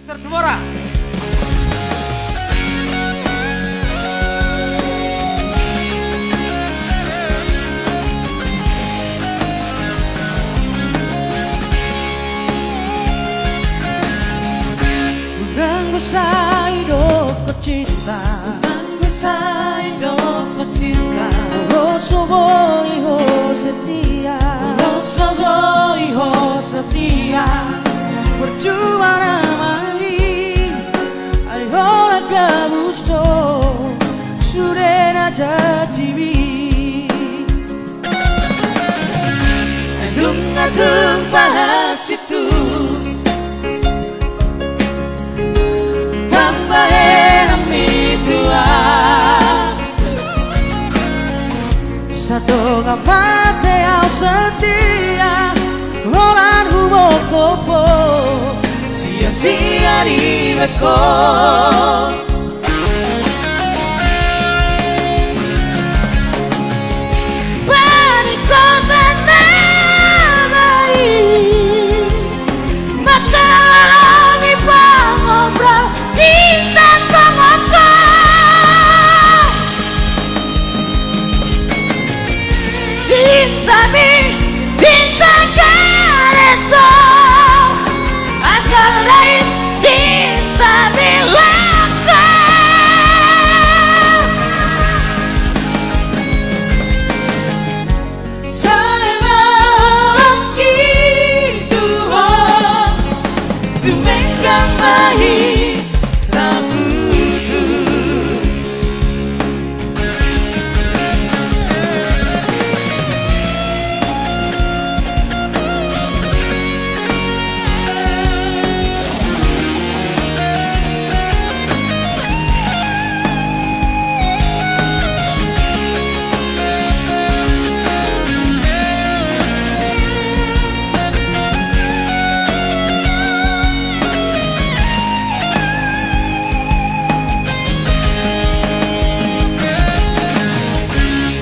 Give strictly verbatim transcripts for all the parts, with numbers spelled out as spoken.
Tertumora. Unang boi sai dohot cinta. Unang boi sai dohot cinta. Molo so boi ho setia. Molo so boi ho setia. Percuma na mali. Ai holan gabus do sude na janjibi. Ai nunga tung pahasitut pambahenanmi tu ahu. Sadongan mate ahu setia, holan huboto ho, sia-sia dibahen ho. Panikota na baik, mangkaholongi pangombral cinta songon on. Cintami cinta karet do, asal dai cintami langka. Sai ma holongki tu ho, dumenggan ma hita putus.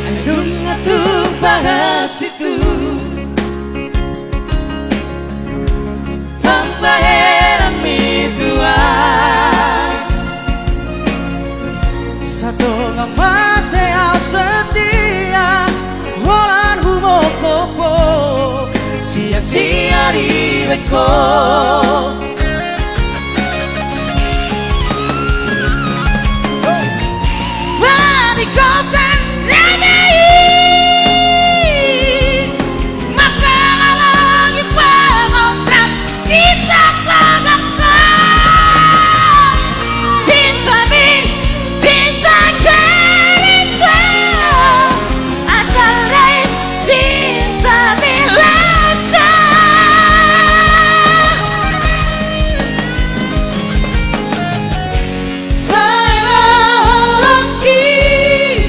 Ai nunga tung pahasitut pambahenanmi tu ahu. Sadongan mate ahu setia, holan huboto ho, sia-sia dibahen ho. Panikota na baik, mangkaholongi pangombral cinta songon on. Cintami cinta karet do, asal dai cintami langka. Sai ma holongki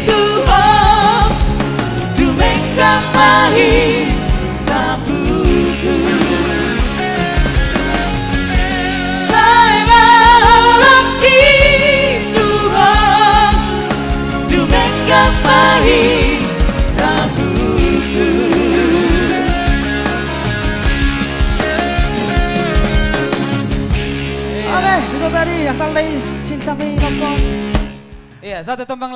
tu ho, dumenggan ma hita putus. Sai ma holongki tu ho, dumenggan ma hita putus. Oke, itu tadi asal dai cintami langka. Iya, satu tembang.